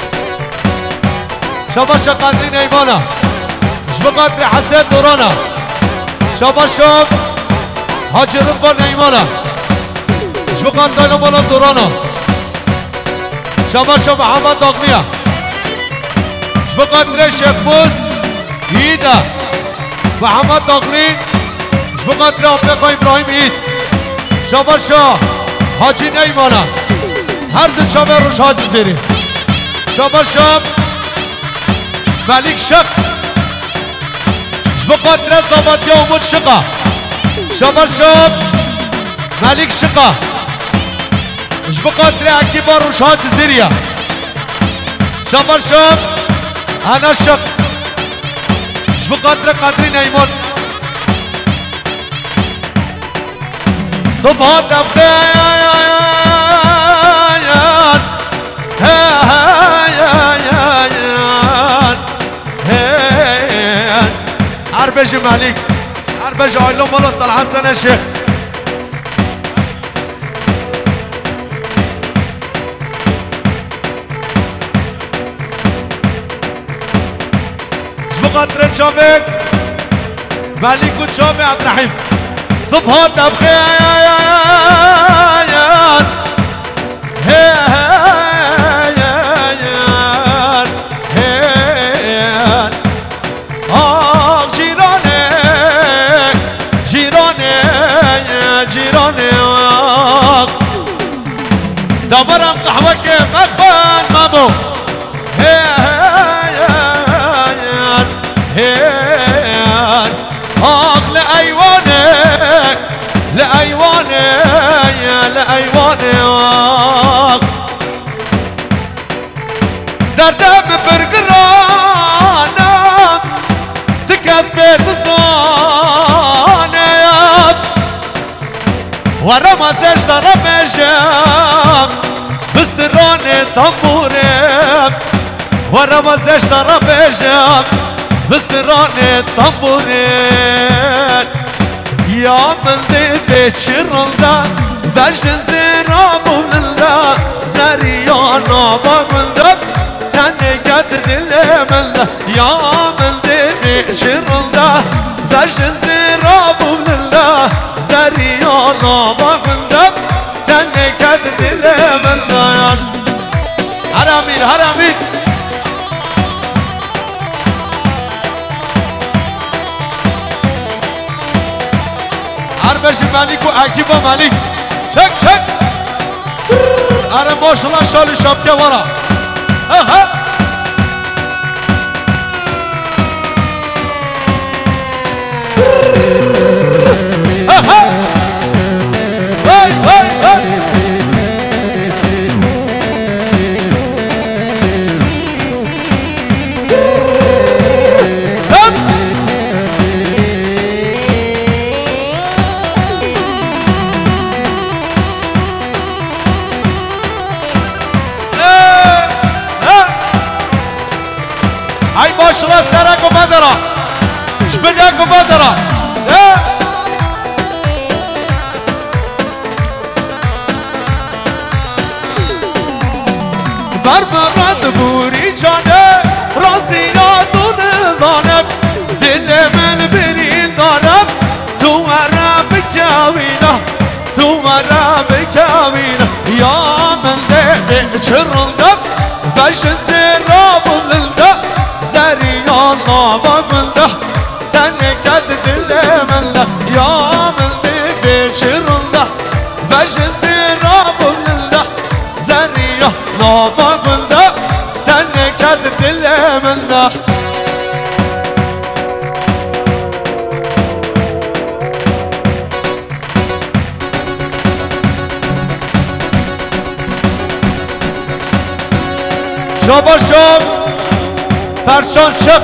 Şabaşa Qedrî Neymana. Ji bo xatirê Hesên Dorana. Şabaşa Hacî Ridvan Neymana. Ji bo xatirê Neymana Dorana. Şabaşa Mihemed Dagniya. Ji bo xatirê Şêxmûs Yiğit e. Mihemed Dagni. Ji bo xatirê Afeqa Îbrahîm Yiğit. Şabaşa Hacî Neymana. Her du çavê Rojha Cizîrî. Şabaşa Melîk Şik. Ji bo xatirê Zabatiya Umut Şika. Şabaşa Melîk Şika. Ji bo xatirê ekîba Rojha Cizîrî ye. Şabaşa Ana Şik. Ji bo xatirê Qedrî Neyman. Subha te bi xêr. Hey, hey, hey, hey, hey. Her bêjî Melîk. Her bêjî Aylo Mala Salih Hesen Şêx. Ji bo xatirê çavê Melîk û çavê Ebrahîm. Subha te bi xêr. Hey, hey, hey, hey. Ax cîranê, cîranê, cîranê ax. Damarem qehwekê mexwend memo. Hê, hê, hê, hê. Ax li eywanê, li eywanê, li eywanê ax. Derdê min pir giran e, ti kes pê dizane. Were ma zêş te re bêjim, bi stranê tembûrê. Were ma zêş te re bêjim, bi stranê tembûrê. Ya min dê bê çi rinde, bejin zêra bû min de, zerîya nava min de, tenê ket dilê min de. Ya min dê bê çi rinde, bejin zêra bû min de, zerîya nava min de, tenê ket dilê min de. Her amîn, her amîn. Her bejî Melîk û ekîba Melîk. Çek, çek. Ere maşallah şalî şapke wara. Aha. Aha. Hey, hey, hey. Ay maşallah, sere ku vedera. Ji bin ya ku vedera. He? Ber min re dibûrî canê, rastiya tu nizanim. Dilê min birîndar e, tu were bikewîne, tu were bikewîne. Ya min dê bê çi rinde, bejin zêra bû min de, zerîya nava min de. Tenê ket dilê min de, ya min dê bê çi rinde, bejin zêra bû min de, zerîya nava min de, tenê ket dilê min de. Şabaş şab, Ferşan Şık,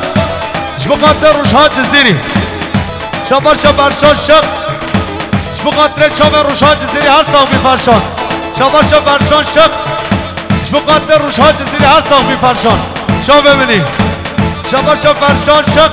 ji bo xatirê Rojha Cizîrî. Şabaş şab Ferşan Şık, ji bo xatirê çavê Rojha Cizîrî, her sax bî Ferşan. Şabaş şab Ferşan Şık, ji bo xatirê Rojha Cizîrî, her sax bî Ferşan. Çavê min î. Şabaş şab Ferşan Şık,